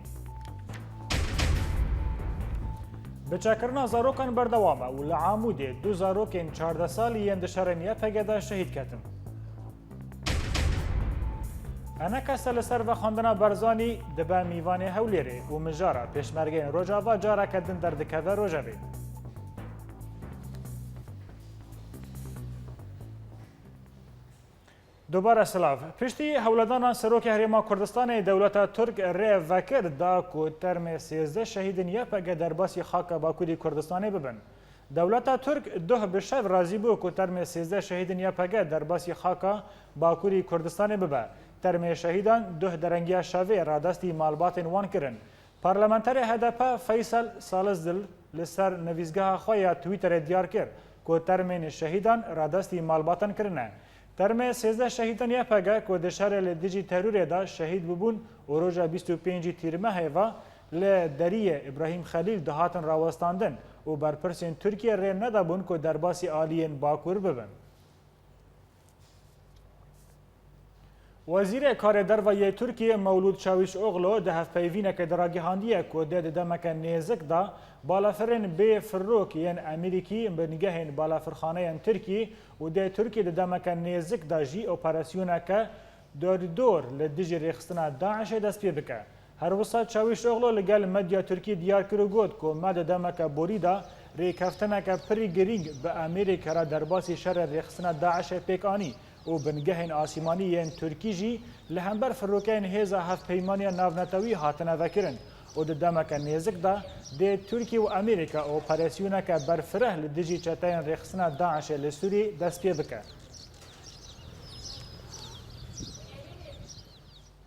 Biçekirina zarokan berdewam e û li Amûdê du zarokên çardeh salî yên di şerên Y P G de şehîd ketin. Enekese li ser vexwendina Barzanî dibe mîvanê Hewlêrê û mijara pêşmergeyên Rojava careke din derdikeve Rojevê. Dubare silav. Piştî hewledanan Serokê Herêma Kurdistanê dewleta Tirk rê vekir da ku termê sêzdeh şehîdên Y P G derbasî xaka Bakurî Kurdistanê bibin. Dewleta Tirk duh bi şev razî bû ku termê sêzdeh şehîdên Y P G derbasî xaka Bakurî Kurdistanê bibe. Termê şehîdan duh derengiya şevê radestî malbatên wan kirin. Parlamenterê H D P Feysel Salizdil li ser nivîsgeha xwe ya Twitterê diyar kir ku termên şehîdan radestî malbatan kirine. Termê sêzdeh şehîdên Y P G ku di şerê li dijî terorê de şehîd bibûn û roja bîst û pêncî Tîrmehê ve li Deriyê Îbrahîm Xelîl dihatin rawestandin û berpirsên Tirkiyê rê nedabûn ku derbasî aliyên Bakur bibin. Wezîrê Karê Derve yê Tirkiyê Mewlûd Çawîşoglu di hevpeyvînekê de ragihandiye ku dê di demeke nêzik de balafirên bê firok yên Amerîkî, bingehên balafirxaneyên Tirkî û dê Tirkî di demeke nêzik de jî operasyoneke dordor li dijî rêxistina DAIŞê dest pê bike. Her wisa Çawîşoglu li gel medya Tirkî diyar kir û got ku me di demeke borî de rêkeftineke pirî girîng bi Amerîka re derbasî şerê rêxistina DAIŞê pêk anî û bingehên asîmanî yên Tirkî jî li hember firokeyên hêza hevpeymaniya navnetewî hatine vekirin û di demeke nêzik de dê Tirkî û Amerîka operasyoneke berfireh li dijî çeteyên rêxistina DAIŞê li Sûrî dest pê bike.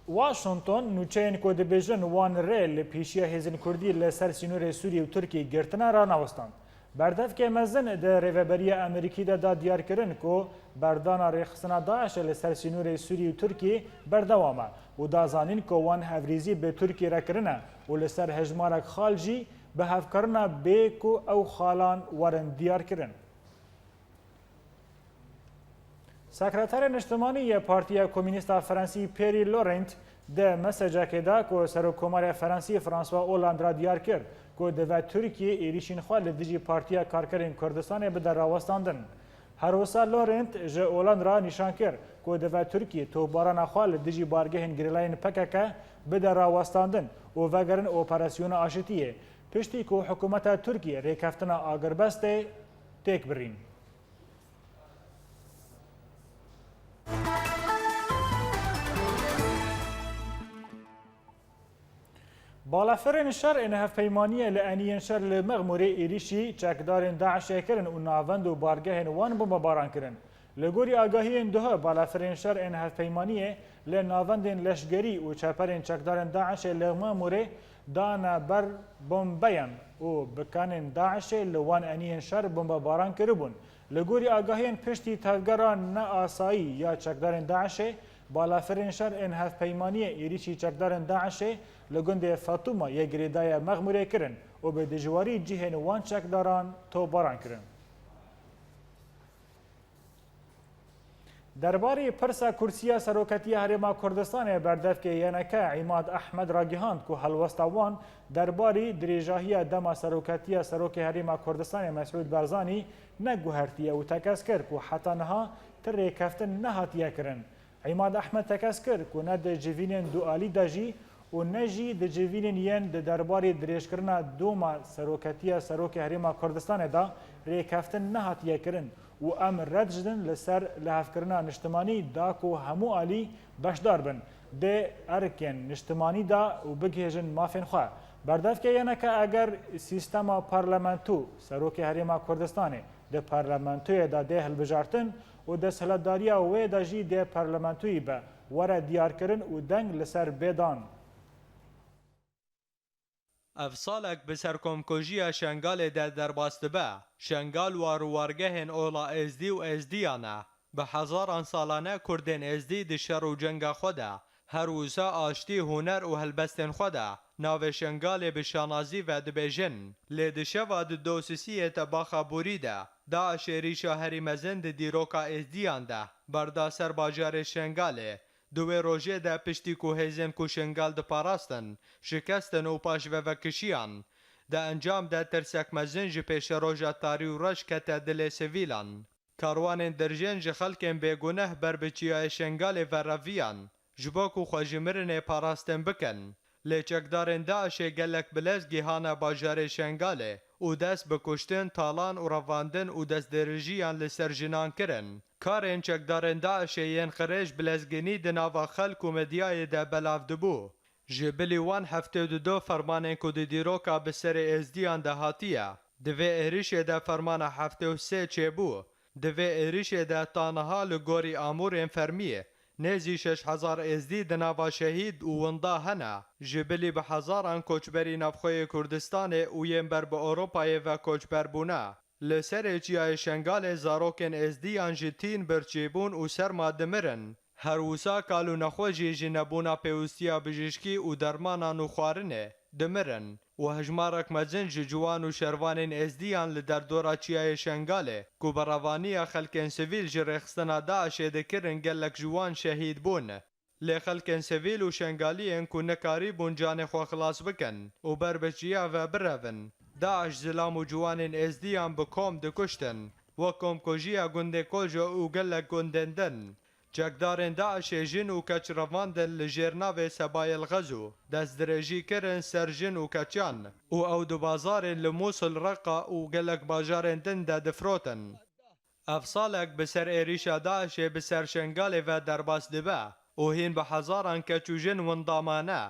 Washington nûçeyên ku dibêjin wan rê li pêşiya hêzên Kurdî li ser sînorê Sûrî û Tirkî girtine ranewestand. Berdevkê mezin di rêveberiya Amerîkî de da diyarkirin ku berdana rêxistina DAIŞê li ser sînorê Sûrî û Tirkî berdewam e û da zanîn ku wan hevrîzî bi Tirkî re kirine û li ser hejmarek xal jî bi hevkirina bê ku ew xalan werin diyarkirin. Sekreterê Niştimanî yê Partiya Komînîst a Fransî Pierre Laurent di mesajekê de ku Serokkomarê Fransî François Hollande re diyar kir ku divê Tirkiye êrîşên xwe li dijî Partiya Karkerên Kurdistanê bide rawestandin. Her wisa Laurent ji Hollande re nîşan kir ku divê Tirkiye topbarana xwe li dijî bargehên gerîlayên P K K bide rawestandin û vegerin operasyona aşitiyê, piştî ku hikûmeta Tirkiye rêkeftina agirbestê têk birîn. Balafirên şer ên hevpeymaniyê li eniyên şer li Mexmûrê êrîşî çekdarên DAIŞê kirin û navend û bargehên wan bombebaran kirin. Li gorî agahiyên duhe, balafirên şer ên hevpeymaniyê li navendên leşgerî û çeperên çekdarên DAIŞê li Mexmûrê dane ber bombeyan û bikanên DAIŞê li wan eniyên şer bombebaran kiribûn. Li gorî agahiyên piştî tevgera neasayî ya çekdarên DAIŞê, balafirên şer ên hevpeymaniyê êrîşî çekdarên DAIŞê li gundê Fatûma yê girêdayê Mexmûrê kirin û bi dijwarî cihên wan çekdaran topbaran kirin. Derbarî pirsa kursî ya seroketiya Herêma Kurdistanê berdevkê Y N K Îmad Ehmed ragihand ku helwesta wan derbarî dirêjahiya dema seroketiya Serokê Herêma Kurdistanê Mesûd Barzanî neguhertiye û tekez kir ku heta niha ti rêkeftin nehatiye kirin. Îmad Ehmed tekez kir ku ne di civînên dualî de jî û ne jî di civînên yên di derbarî dirêjkirina doma seroketiya Serokê Herêma Kurdistanê de rêkeftin nehatiye kirin û em red jidin li ser lihevkirina niştimanî da ku hemû alî beşdar bin di erkên niştimanî de û bigihêjin mafên xwe. Berdevkê Y N K eger sîstema parlamento Serokê Herêma Kurdistanê di parlamentoyê de dê hilbijartin û desthilatdariya wê de jî dê parlamentoyî be, were diyarkirin û deng li ser bê dan. Ev salek bi serkomkujiya Şengalê de derbas dibe. Şengal war û wargehên ola Êzdî û Êzdiyan e. Bi hezaran salan e Kurdên Êzdî di şer û cenga xwe de her wisa aştî, huner û helbestên xwe de navê Şengalê bi şanazî ve dibêjin. Lê di şeva di dosisiyê tebaxa borî de, DAIŞ êrîşa herî mezin di dîroka Êzdiyan de berda ser bajarê Şengalê. Di wê rojê de piştî ku hêzên ku Şengal diparastin şikestin û paş ve vekişiyan, di encam de tirsek mezin ji pêşeroja tarî û reş kete dilê sivîlan. Karwanên dirjên ji xelkên bêguneh ber bi Çiyayê Şengalê ve reviyan, ji bo ku xwe ji mirinê parastin bikin. Lê çekdarên DAIŞê gelek bilez gihane bajarê Şengalê û dest bi kuştin, talan û revandin û destdirijiyan li ser jinan kirin. Karên çekdarên DAIŞê yên qirêj bilezginî di nava xelk û medyayê de belav dibû. Ji bilî wan heftê û du fermanên ku di dîroka bi serê Êzdiyan de hatiye, di vê êrişê de fermana heftê û sê çêbû. Di vê êrişê de ta niha li gorî amûrên fermî nêzî şeş hezar Êzdî di nava şehîd û winda hene. Ji bilî bi hezaran koçberî navxweyê Kurdistanê û yên ber bi Ewropayê ve koçber bûne. Li serê Çiyayê Şengalê zarokên Êzdiyan ji tîn birçîbûn û serma dimirin. Her wisa kal û nexwe jî ji nebûna pêwistiya bijîşkî û dermanan û xwarinê dimirin û hejmarek mezin ji ciwan û şervanên Êzdiyan li derdora Çiyayê Şengalê ku berevaniya xelkên sivîl ji rêxistina DAIŞê dikirin gelek ji wan şehîd bûn. Lê xelkên sivîl û Şengaliyên ku nekarîbûn canê xwe xilas bikin û ber bi çiya ve birevin, DAIŞ zilam û ciwanên Êzdiyan bi kom dikuştin, wek komkujiya gundê Kojo û gelek gundên din. Çekdarên DAIŞê jin û keç revandin li jêr navê Sebayel Xezo, destdirêjî kirin ser jin û keçan û ew di bazarên li Mûsil, Reqa û gelek bajarên din de difirotin. Ev salek bi ser êrîşa DAIŞê bi ser Şengalê ve derbas dibe û hîn bi hezaran keç û jin winda mane.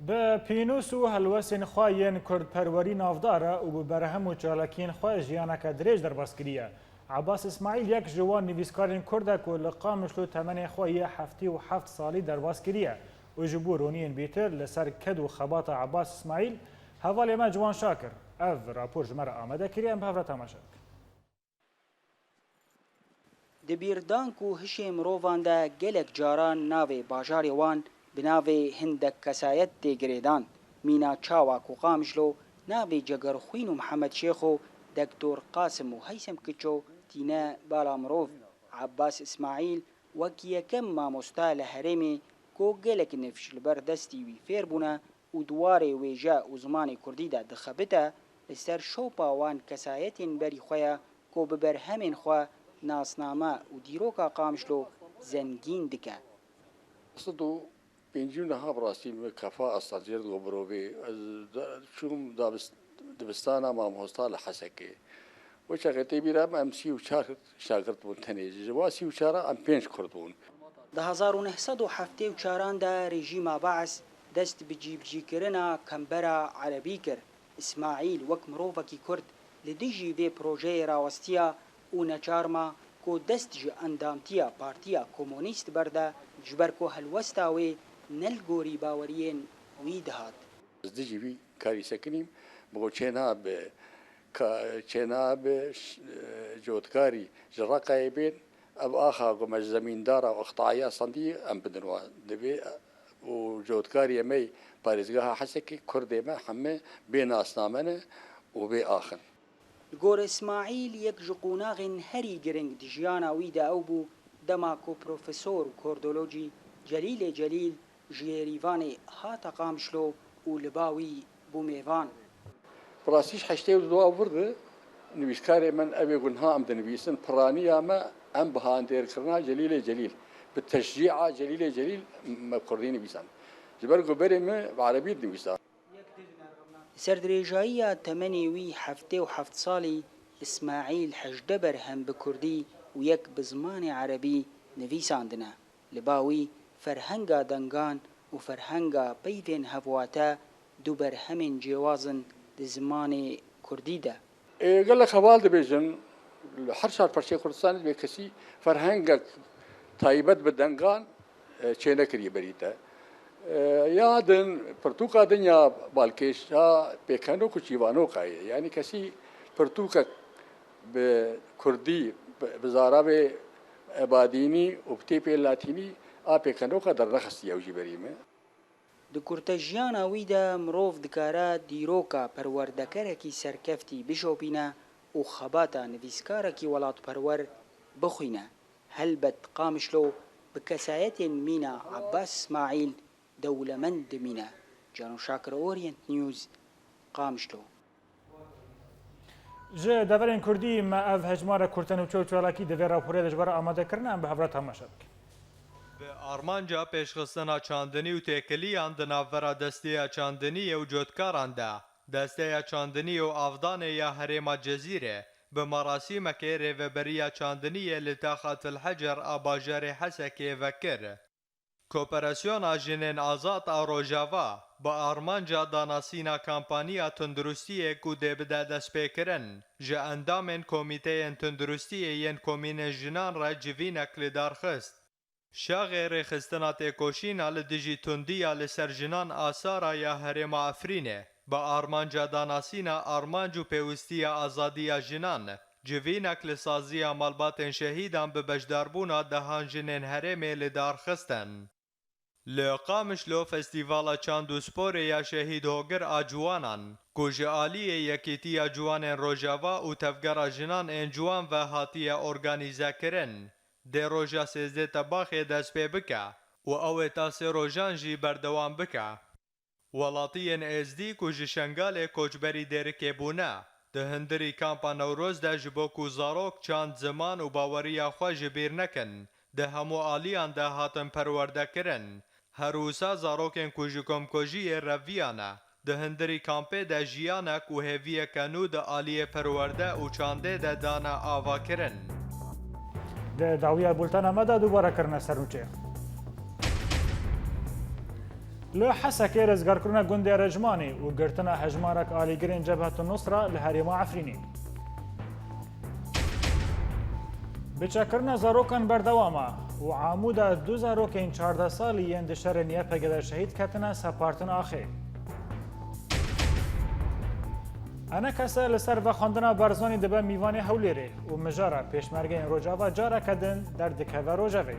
Bi pînûs û helwestên xwe yên kurdperwerî navdar e û bi berhem û çalakiyên xwe jiyaneke dirêj derbas kiriye. Ebas Îsmaîl yek ji wan nivîskarên kurd e ku li Qamişlo temenê xwe yê heftê û heft salî derbas kiriye û ji bo roniyên bêtir li ser ked û xebata Ebas Îsmaîl, hevalê me Ciwan Şakir ev rapor ji me re amade kiriye, em bi hev re temaşe bikin. Di bîrdan ku hişê mirovan de gelek caran navê bajarê wan bi navê hindek kesayet tê girêdan, mîna çawa ku Qamişlo Navê Cegerxwîn û Mihemed Şêxo, Dektor Qasim û Heysem Kiço tîne bala mirov. Ebbas Îsmaîl wek yekem mamosta li herêmê ku gelek nifş li ber destî wî fêr bûne û di warê wêje û zimanê kurdî de dixebite, li ser şopa wan kesayetên berî xwe ye ku bi berhemên xwe nasname û dîroka Qamişlo zengîn dike. Sed û pêncî û niha bi rastî min kefa asta cêr digo mirovê. Ez da, çûm dabis-, dibistana mamosta li Hesekê. Wê çaxê tê bîra min em sî û çar şagirt bûn tenê. Ji wan sî û çar a em pênc kurd bûn. Di hezar û neh sed û heftê û çaran de rejîma Bees dest bi cîbicîkirina kembera erebî kir. Îsmaîl wek mirovekî kurd li dijî vê projeyê rawestiya û neçar ma ku dest ji endamtiya Partiya Komunîst berde, ji ber ku helwesta wê ne li gorî baweriyên wî dihat. Ez dijî vî karî sekinîm, bi go çêna bi, ka, çêna bi ş-, e, cotkarî ji Reqayê bên, ev axa ku me ji zemîndara û iqtaiya sandî em bidin wan. Divê û cotkariyê me yê parêzgeha Hesekê kurdê me heme bê nasname ne û bê ax in. Li gor Îsmaîl yek ji qonaxên herî giring di jiyana wî de ew bû dema ku profesor û kordolocî Celîlê Celîl ji Yerîvanê hate Qamişlo û li ba wî bû mêvan. Bi rastî ji heştê û du a vir de nivîskarê min ev ê ku niha em dinivîsin piraniya me em bi handêrkirina Celîlê Celîl, bi teşcîa Celîlê Celîl me kurdî nivîsand. Ji ber ku berê me bi erebî dinivîsa. Li ser dirêjayiya temenê wî heftê û heft salî, Îsmaîl hejdeh berhem bi kurdî û yek bi zimanê erebî nivîsandine. Li ba wî ferhenga dengan û ferhenga peyvên hevwate du berhemên cêwaz in di zimanê kurdî de. Ê, gelek heval dibêjin, li her çar parçeyê Kurdistanê divê kesî ferhengek taybet bi dengan, e, çênekirî berî te. E, ya din, pirtûka din ya balkêş, ya pêkenok û çîvanoka ye. Yanî kesî pirtûkek bi kurdî, bi, bi zarabê ebadînî û bi têpê latînî a pêkenoka dernexistî ew jî berî me. Di kurtejiyana wî de mirov dikare dîroka perwerdekerekî serkeftî bişopîne û xebata nivîskarekî welatperwer bixwîne. Helbet Qamişlo bi kesayetên mîna Ebbas Îsmaîl dewlemend dimîne. Cano Şakir, Orient News, Qamişlo. Ji deverên kurdî me ev hejmarek kurte nûçe û çalakî di vê raporê de ji we re amade kirine, em bi hev re temaşe bikin. Bi armanca pêşxistina çandinî û têkiliyan di navbera desteya çandiniyê û cotkaran de, Desteya Çandinî û Avdanê ya Herêma Cezîrê bi merasîmekê rêveberiya çandiniyê li taxa Til Hecer a bajarê Hesekê vekir. Kooperasyona Jinên Azad a Rojava bi armanca danasîna kampaniya tunduristiyê ku dê bide destpêkirin ji endamên Komîteyên Tunduristiyê yên Komînên Jinan re civînek li dar xist. Şaxê rêxistina têkoşîna li dijî tundiya li ser jinan a Sara ya herêma Efrînê bi armanca danasîna armanc û pêwistiya azadiya jinan, civînek li saziya malbatên şehîdan bi beşdarbûna dehan jinên herêmê li dar xistin. Li Qamişlo Festîvala Çand û Sporê ya Şehîd Hogir a Ciwanan, ku ji aliyê Yekîtiya Ciwanên Rojava û Tevgera Jinan ên Ciwan ve hatiye organîzekirin, dê roja sêzdeh Tebaxê dest pê bike û ew ê ta sê rojan jî berdewam bike. Welatiyên Êzdî ku ji Şengalê koçberî Dêrikê bûne, di hundirî Kampa Newroz de ji bo ku zarok çand, ziman û baweriya xwe ji bîr nekin, di hemû aliyan de hatin perwerdekirin. Her wisa zarokên ku ji komkujiyê reviyane, di hundirî kampê de jiyanek û hêviyeke nû di aliyê perwerde û çandê de dane avakirin. Di dawiya bultena me de dubare kirine ser nûçeyan. Li Hesekê rizgarkirina gundê Recmanî û girtina hejmarek alîgirên Cebhet Nusra li herêma Efrînê. Biçekirina zarokan berdewam e û Amûda du zarokên çardeh salî yên di şerên Y P G de şehîd ketine separtin axê. Enekese li ser vexwendina Barzanî dibe mîvanê Hewlêrê û mijara pêşmergeyên Rojava careke din derdikeve rojevê.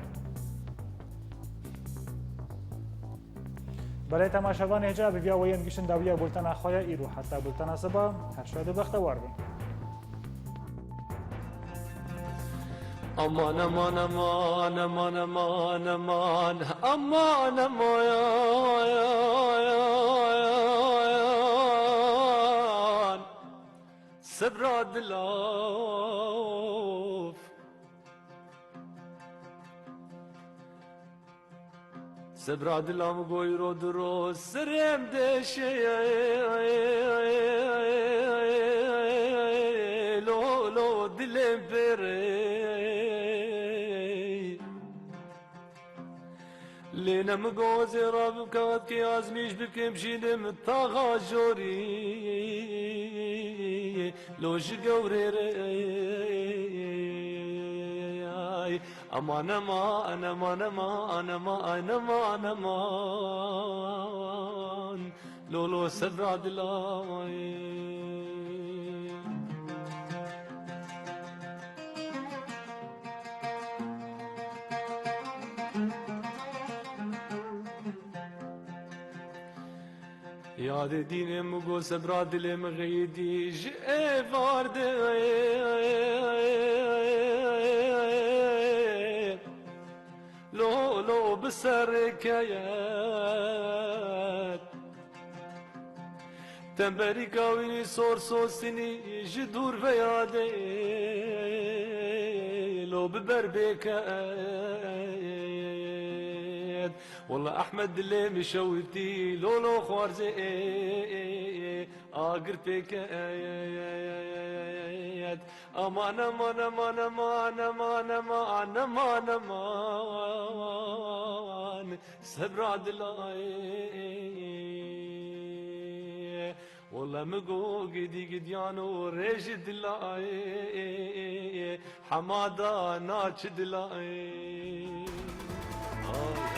Belê temaşevanê hêja bi viya weyên giştin dawiya bultena xwe ya îro heta bultena siba, her şad û bextewar bin. Aman, aman, aman, aman, aman, aman, aman, aman, Sebra dilav. Sebra dilam goyro diro sirem deşe lo lo dilem pere. Lê ne min gozê rabim kewet ki azmîş bikim jînim taxa jorî lo ji gewrê re. Aman, aman, aman, aman, aman, aman, aman. Lolo sebra dilayê. Yadê dînê min got, sebra dilê min xeyidî ji êvar de. Lo, lo, bi serê keyet. Temberîka wînî sor sosinî ji dûr veya de. Lo, bi ber bêket. Wela Ehmed dilê min şewitî, lolo xwarzê agir pêke. Aman, aman, aman, aman, aman, aman, aman, aman, sebra dilayê. Wela min got gidî gidiyan û rêj dilayê. Hema da naç dilayê. Ay.